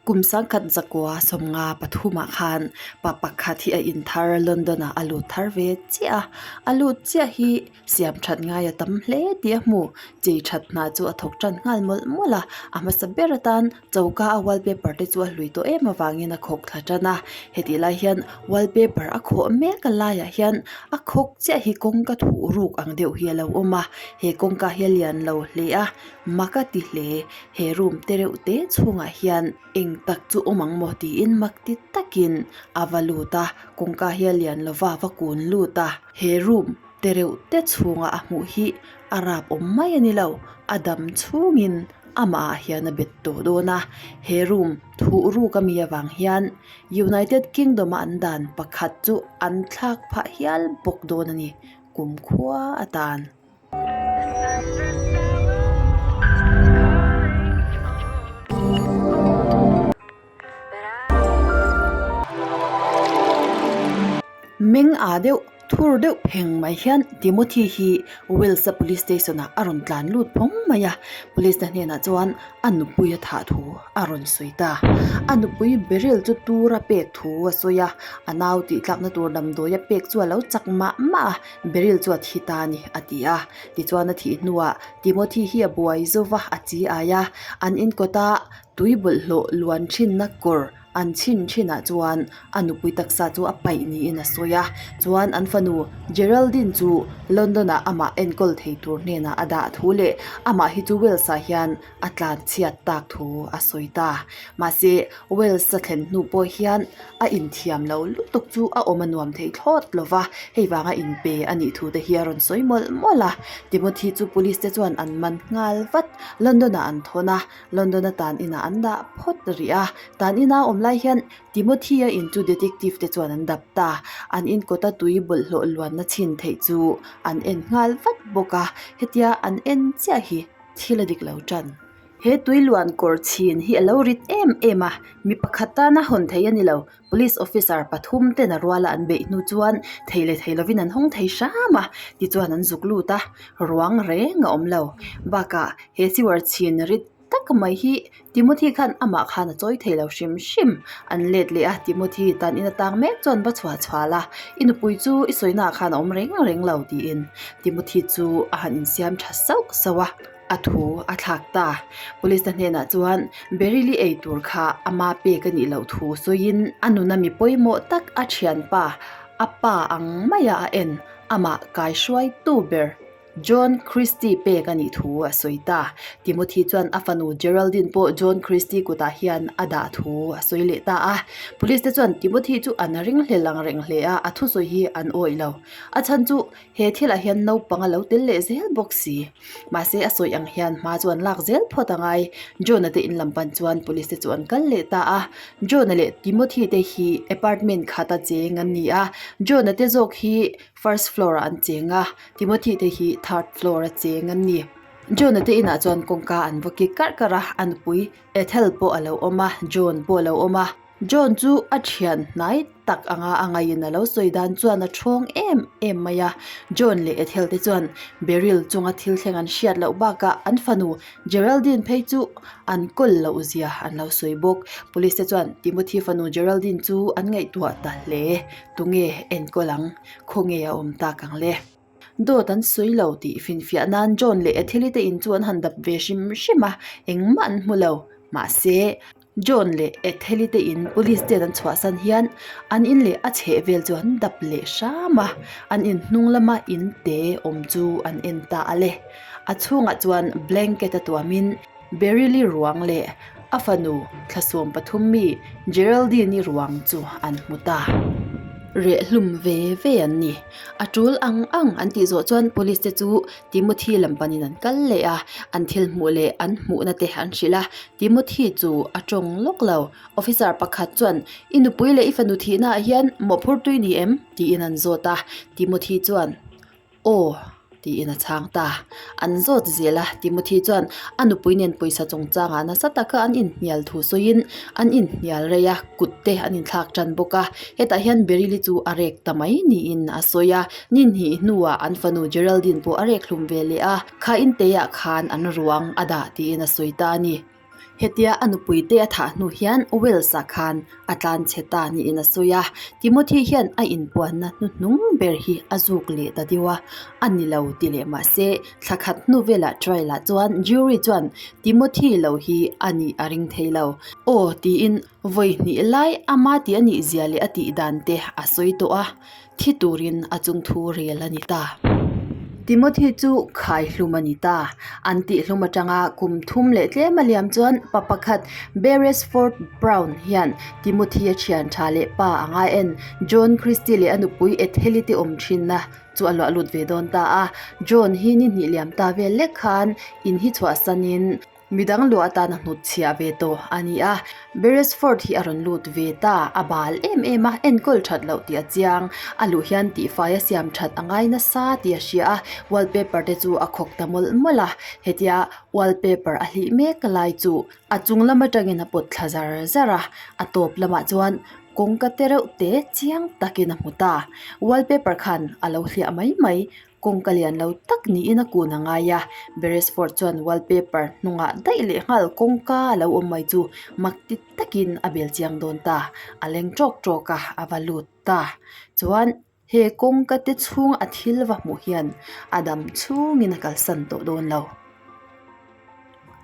Kum 1903 ah khan pa pakhat hi a in thar London ah a lut thar ve chiah a, a lut chiah hi siam that ngai a tam hle tih a hmu, chei that hna chu a thawk tan nghal mawlh mawlh a, a hmasa ber atan choka a wallpaper te chu a hlui tawh em avangin a khawk thla tan a, hetih lai hian wallpaper a khawh mek a laiah hian a khawk chiah hi kawngka thuh ruk ang deuh hi a lo awm a, he kawngka hi a lian lo hle a. Mak a ti hle, he room te reuh te chhungah hian eng tak chu awm ang maw tiin mak ti takin a va lut a, kawngka hi a lian lova a va kun lut a, he room te reuh te chhunga a hmuh hi a rap awm mai a ni lo, a dam chhungin amah ah hian a bet tawh dawn a, he room thuh ruk ami avang hian United Kingdom a an dan pakhat chu an thlak phah hial bawk dawn a ni kumkhua atan. Meng aa deuh thur deuh pheng mai hian Timothy hi Wales a police station ah a rawn tlan lut phawng mai a, police te hnenah chuan a nupui a thah thu a rawn sawi ta. A nupui Beryl chu tur a pek thu a sawi a, a nau tih tlakna tur damdawi a pek chu a lo chak mah mah a. Beryl chu a thi ta a ni, a ti a. Tichuan a thih hnuah Timothy hi a buai zo va, a chi ai a. An inkawta tui bawlhhlawh luan thinna kawr an chhin thinah chuan a nupui taksa chu a paih niin a sawi a. Chuan an fanu Geraldine chu London-ah amah enkawl thei tur hnenah a dah thu leh amah hi chu Wales-ah hian a tlan chhiat tak thu a sawi ta. Mahse, Wales a thlen hnu pawh hian a inthiam lo lutuk chu a awm a nuam thei thlawt lo va, hei vanga inpe a nih thu te hi a rawn sawi mawlh mawlh a. Timothy chu police te chuan an man nghal vat. London ah an thawn a, London a tan inah an dah phawt rih a. Tan ina awm lai hian Timothy a in chu detective te chuan an dap ta. An inkawta tui bawlhhlawh luanna chhin theih chu an en nghal vat bawk a, hetia an en chiah hi. Thil a dik lo tan. He tui luan kawr chhin hi a lo rit em em a, mi pakhat tana hawn thei a ni lo. Police officer pathum ten a ruala an beih hnu chuan thei leh thei lovin an hawng thei hram a, tichuan an zuk lut a, ruang reng a awm lo. Bakah he sewer chhin rit tak mai hi Timothy khan amah khan a chawi thei lo hrim hrim. An let leh a, Timothy tan in atang mek chuan va chhuah chhual a, I nupui chu i sawina khan a awm reng reng lo tiin Timothy chu a han insiam tha sauh sauh a, a thu a thlak ta. Police te hnenah chuan Beryl-i ei tur kha ama pek a nih loh thu sawiin a nuna mi pawimawh tak a thianpa a pa ang maia a en amah kaihruaitu ber John Christie pek a nih thu a sawi ta. Timothy chuan a fanu Geraldine pawh John Christie kutah hian a dah thu a sawi leh ta a. Police te chuan Timothy chu an ringhlel ang reng hle a, a thusawi hi an awih lo. A chhan chu he thilah hian naupang a lo tel leh zel bawk si. Mahse a sawi ang hian hma chu an lak zel phawt a ngai. John-a te in lam pan chuan police te chu an kal leh ta a. John-a leh Timothy te hi apartment khata cheng an ni a. John-a te zawk hi first floor ah an cheng a Timothy te hi third floor a cheng an ni John a te inah chuan kawngka an va kik karh karh a a nupui Ethel pawh a lo awm a John pawh a lo awm a John chu a thian hnai tak anga a ngaiin a lo sawi dan chuan a thawng em em mai a John leh Ethel te chuan Beryl chunga thil thleng an hriat loh bakah an fanu Geraldine phei chu an kawl loh zia an lo sawi bawk police te chuan Timothy fanu Geraldine chu an ngaihtuah ta hle. Tunge enkawl ang? Khawnge a awm tak ang le? Dawt an sawi lo tih finfiah nan John leh Etheli te in chu an han dap ve hrim hrim a, engmah an hmu lo. Mahse, John leh Etheli te in police ten an chhuahsan hian an in leh a chheh vel chu an dap leh hram a, an in hnung lama in te awm chu an en ta a le. A chhungah chuan blanket a tuamin Beryl-i ruang leh a fanu thla 13 mi Geraldine-i ruang chu an hmu ta. Reh hlum ve ve an ni. A tul ang ang an tih zawh chuan police te chu Timothy lam panin an kal leh a, an thil hmuh leh an hmuhna te an hrilh a. Timothy chu a tawng lawk lo. Officer pakhat chuan, I nupui leh i fanu thihnaah hian mawhphurtui ni em? tiin an zawt a. Timothy chuan, Aw, tiin a chhang ta. An zawt zel a, Timothy chuan a nupui nen pawisa chungchangah nasa taka an inhnial thu sawiin an inhnial rei a, kut te an inthlak tan bawk a. Hetah hian Beryl-i chu a rek ta mai niin a sawi a, ni hnih hnuah an fanu Geraldine pawh a rek hlum ve leh a, kha inteiah khan an ruang a dah tiin a sawi ta a ni. Hetia a nupui te a thah hnu hian Wales-ah khan a tlan chhe ta niin a sawi a. Timothy hian a inpuanna hnuhnung ber hi a zuk leh ta deuh a, a ni lo ti leh mah se thla khat hnu velah trial ah chuan jury chuan Timothy lo hi a nih a ring thei lo. Aw tiin vawi hnih lai ama tih a nih zia leh a tih dan te a sawi tawh a. Thi turin a chungthu rel a ni ta. Timothy chu khai hlum a ni ta. An tih hlum atanga kum thum leh tlem a liam chuan pa pakhat Beresford Brown hian Timothy a thian tha leh pa a ngai en John Christie leh a nupui Etheli te awm thinna chu a luah lut ve dawn ta a. John hi ni hnih liam ta vel lek khan in hi chhuahsanin Midang luah atan a hnut chhiah ve tawh a ni a, Beresford hi a rawn lut ve ta, a bal em em a, enkawl that loh tih a chiang, a luh hian tihfai a siam that a ngai nasa tih a hria a, wallpaper te chu a khawk ta mawlh mawlh a, hetia wallpaper a hlih mek lai chu a chung lam atangin a pawt thla zar zar a, a tawp lamah chuan kawngka te reuh te chiang takin a hmu ta, wallpaper khan a lo hliah mai mai. Kawngka lian lo tak niin a kun a ngai a, Beresford chuan wallpaper hnungah daih leh nghal kawngka a lo awm mai chu mak ti takin a bel chiang dawn ta, a leng tawk tawk a, a va lut ta. Chuan he kawngka te chhung a thil va hmuh hian a dam chhungin a kalsan tawh dawn lo.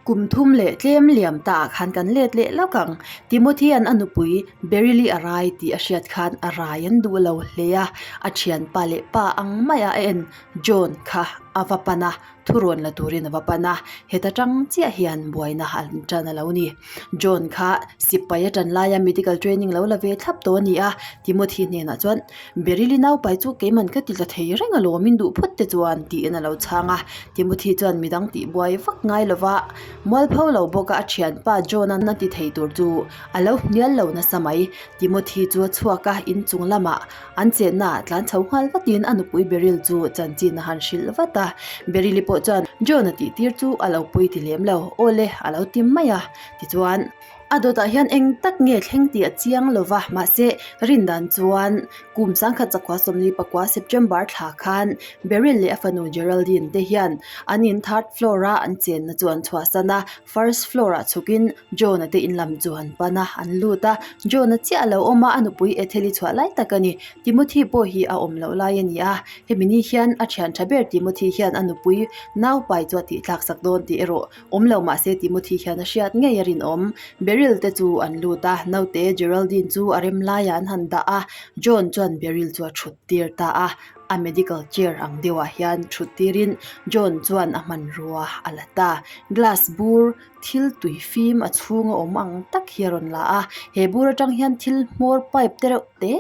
Kum thum leh tlem liam ta ah khan kan let leh lawk ang. Timothy-a'n a nupui Beryl-i a rai tih a hriat khan a rai an duh lo hle a, a thianpa leh pa ang maia a en John kha a va pan a, thurawn la turin a va pan a, heta tang chiah hian buaina an tan a lo ni. John kha sipai a tan laia medical training lo la ve thlap tawh a ni a, Timothy hnenah chuan Beryl-i naupai chu keiman ka ti tla thei reng alawm in duh phawt te chuan tiin a lo chhang a, Timothy chuan midang tih buai vak ngai lova mualpho lo bawk a a thianpa John-a na ti thei tur chu a lo hnial lo nasa mai. Timothy chu a chhuak a, inchung lamah an chenna ah tlan chho nghal vatin a nupui Beryl chu chanchin a han hrilh vat a, Beryl-i pawh chuan John-a tih tir chu a lo pui ti lem lo, aw le a lo ti mai a, tichuan. A dawtah hian eng tak nge thleng tih a chiang lo va, mahse rin dan chuan kum sangkhat chakhua sawmli pakua September thla khan Beryl leh a fanu Geraldine te hian an in third floor a an chenna chu an chhuahsan a, first floor ah chhukin John-a te in lam chu an pan a, an lut a, John-a chiah a lo awm a, a nupui Ethel-i chhuah lai tak a ni. Timothy pawh hi a awm loh lai a ni a, hemi ni hian a thian tha ber Timothy hian a nupui naupai chu a tihtlak sak dawn tih erawh Awm lo mah se Timothy hian a hriat ngei a rinawm. Beryl te chu an lut a, naute Geraldine chu a rem laiah an han dah a, John chuan Beryl chu a thut tir ta a, a medical chair ang deuhah hian thut tirin John chuan a hmanrua a la ta. Glass bur thil tui fim a chhung a awm ang tak hi a rawn la a, he bur atang hian thil hmawr pipe te reuh te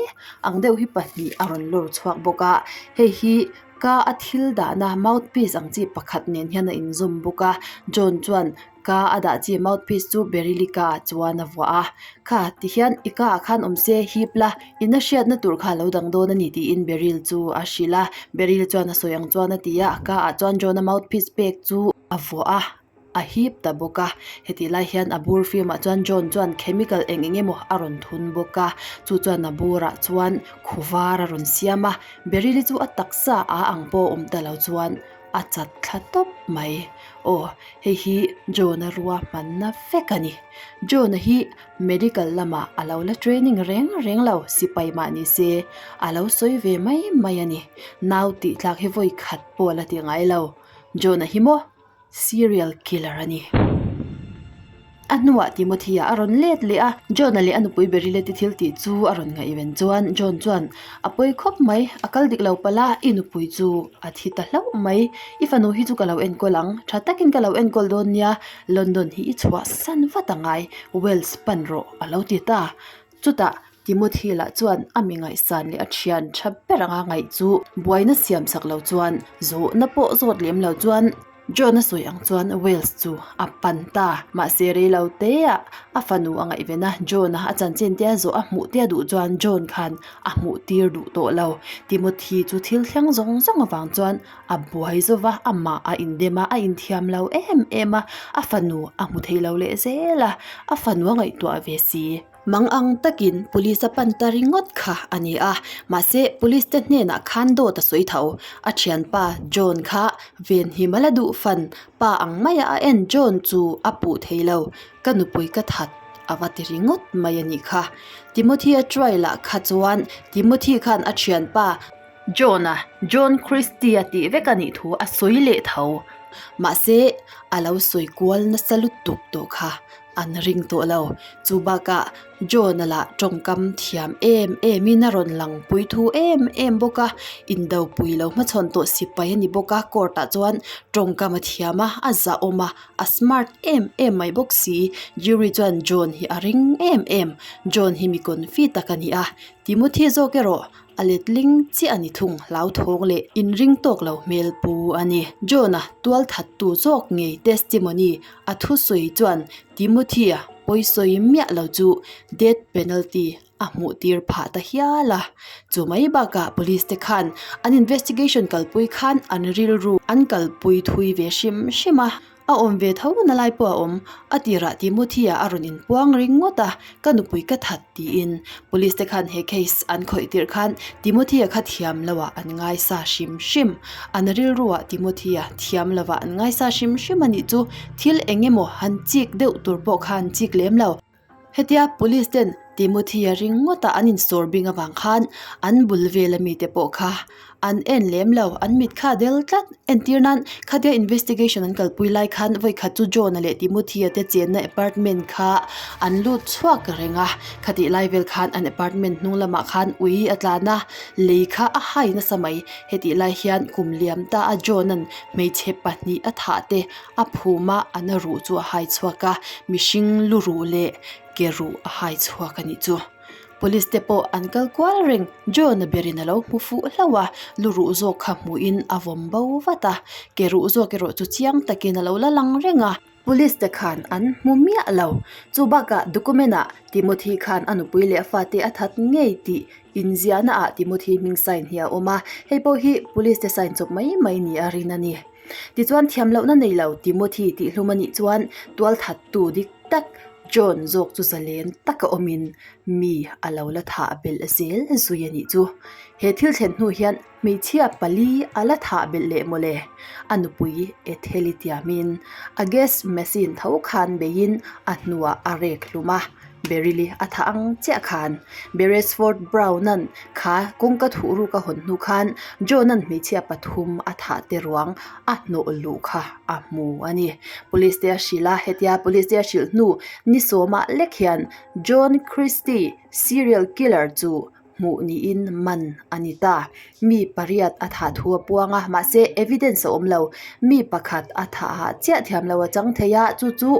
ang deuh hi pahnih a rawn lawr chhuak bawk a, hei hi Ka a thil dahna mouthpiece ang chi pakhat nen hian a inzawm bawk a John chuan ka a dah chi mouthpiece chu Beryl-i ka ah chuan a vuah a kha tihian i ka ah khan awm se hip la ina hriatna tur kha a lo dang dawn a ni tiin Beryl chu a hrilh a Beryl chuan a sawi ang chuan a ti a a ka ah chuan John-a mouthpiece pek chu a vuah a. a hip ta bawk a hetih lai hian a bur film ah chuan John chuan chemical eng eng emaw a rawn thun bawk a chu chuan a burah chuan khu var a rawn siam a Beryl i chu a taksa a ang pawh a awm ta lo chuan a chat thla tawp mai aw hei hi John a ruahmanna vek a ni John a hi medical lamah a lo la training reng reng lo sipai mah ni se a lo sawi ve mai mai a ni nau tih tlak hi vawi khat pawh a la ti ngai lo John a hi maw. Serial killer a ni. A hnuah Timothy-a a rawn let leh a, John-a leh a nupui Beryl-te thil tih chu a rawn ngaihven chuan John chuan, A pawi khawp mai, a kal dik lo palh a, i nupui chu a thi ta hlauh mai. I fanu hi chu ka lo enkawl ang, tha takin ka lo enkawl dawn nia, London hi i chhuahsan vat a ngai, Wales pan rawh a lo ti ta. Chutah Timothy lah chuan a mi ngaihsan leh a thian tha ber anga ngaih chu buaina siam sak lo chuan zawhna pawh zawt lem lo chuan John a sawi ang chuan Wales chu a pan ta. Mahse rei lo te ah a fanu a ngaihven a, John a a chanchin te a zawh a hmuh te a duh chuan John khan a hmuh tir duh tawh lo. Timothy chu thil thleng zawng zawng avang chuan a buai zo va, amah a indem a, a inthiam lo em em a, a fanu a hmu thei lo leh zel a, a fanu a ngaihtuah ve si. Mang ang takin police a pan ta ringawt kha a ni a, mahse police te hnenah khan dawt a sawi tho. A thianpa John kha venhim a la duh fan, pa ang maia a en John chu a puh thei lo, ka nupui ka that a va ti ringawt mai a nih kha. Timothy a trial ah kha chuan Timothy khan a thianpa John-a John Christie-a tih vek a nih thu a sawi leh tho. Mahse a lo sawi kual nasa lutuk tawh kha an ring tawh lo. Chu bakah John-a lah tawngkam thiam em emin a rawn lang pui thu em em bawk a, indopui lo hmachhawn tawh sipai a ni bawk a, court ah chuan tawngkam a thiam a, a zahawm a, a smart em em mai bawk si. Jury chuan John hi a ring em em, John hi mi confi tak a ni a, Timothy zawk erawh A letling chiah a ni thung, hlauthawng leh inring tawk lo hmel pu a ni. John-a tualthattu zawk ngei testimony a thusawi chuan Timothy-a pawisawi miah lo chu death penalty a hmuh tir phah ta hial a. Chu mai bakah police te khan an investigation kalpui khan an rilru an kalpui thui ve hrim hrim a. A awm ve tho na lai pawh a awm. A tirah Timothy-a a rawn inpuang ringawt a, ka nupui ka that tiin. Police te khan he case an khawih tirh khan Timothy-a kha thiam loah an ngaisa hrim hrim. An rilruah Timothy-a thiam lovah an ngaisa hrim hrim a nih chu thil eng emaw han chik deuh tur pawh khan chik lem lo. Hetia police ten Timothy-a ringawta an insawr bing avang khan an bul vela mite pawh kha an en lem lo, an mit kha a del tlat. Entir nan khatia investigation an kalpui lai khan vawikhat chu John-a leh Timothy-a te chenna apartment kha an lut chhuak reng a, khatih lai vel khan an apartment hnung lamah khan ui a tlan a, lei kha a hai nasa mai. Hetih lai hian kum liam ta a John-a'n hmeichhe pahnih a thah te A phum a, a na ruh chu a hai chhuak a, mihring lu ruh leh ke ruh a hai chhuak a nih chu. Police te pawh an kal kual reng, John-a berin a lo hmu fuh hlauh a, lu ruh zawk kha hmuhin a vawm bo vat a, ke ruh zawk erawh chu chiang takin a lo la lang reng a. Police te khan an hmu miah lo. Chu bakah document ah Timothy khan a nupui leh a fate a that ngei tih inziahna ah Timothy hming sign hi a awm a, hei pawh hi police te sign chawp mai mai ni a rin a ni. Tichuan thiam lohna nei lo Timothy tih hlum a nih chuan tualthattu dik tak John zawk chu zalen taka awmin mi a lo la thah belh zel zui a nih chu. He thil thlen hnu hian hmeichhia pali a la thah belh leh mawle. A nupui Etheli tiamin a gas machine tho khan beiin a hnuah a rek hlum a. Beryl-i a thah ang chiah khan Beresford Brown-a'n kha kawngka thuh ruk a hawn hnu khan John-a'n hmeichhia pathum a thah te ruang a hnawh luh kha a hmu a ni. Police te a hrilh a, hetia police te a hrilh hnu ni sawmah lek hian John Christie serial killer chu hmuh niin man a ni ta. Mi pariat a thah thu a puang a, mahse evidence a awm lo. Mi pakhat a thah ah chiah thiam lo a chang thei a, chu chu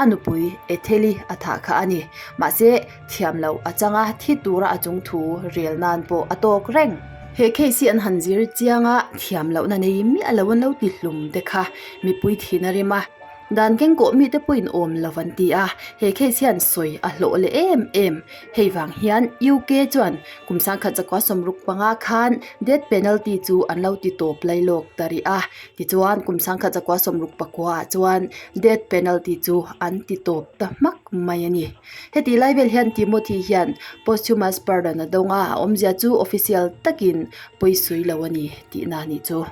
a nupui Etheli a thah kha a ni. Mahse thiam loh a chang a, thi tura a chung thu rel nan pawh a tawk reng. He case hi an han zir chiang a, thiam lohna nei miah lo an lo ti hlum te kha mipui thin a rem a. Dan kengkawh mite pawhin awm lo an ti a, he case hian sawi a hlawh leh em em. Hei vang hian UK chuan kum sangkhat zakua sawmruk panga khan death penalty chu an lo ti tawp lai lawk ta rih a, tichuan kum sangkhat zakua sawmruk pakua ah chuan death penalty chu an ti tawp ta hmak mai a ni. Heti lai vel hian Timothy hian posthumous pardon a dawng a, a awmzia chu official takin pawisui lo a ni tihna a nih chu.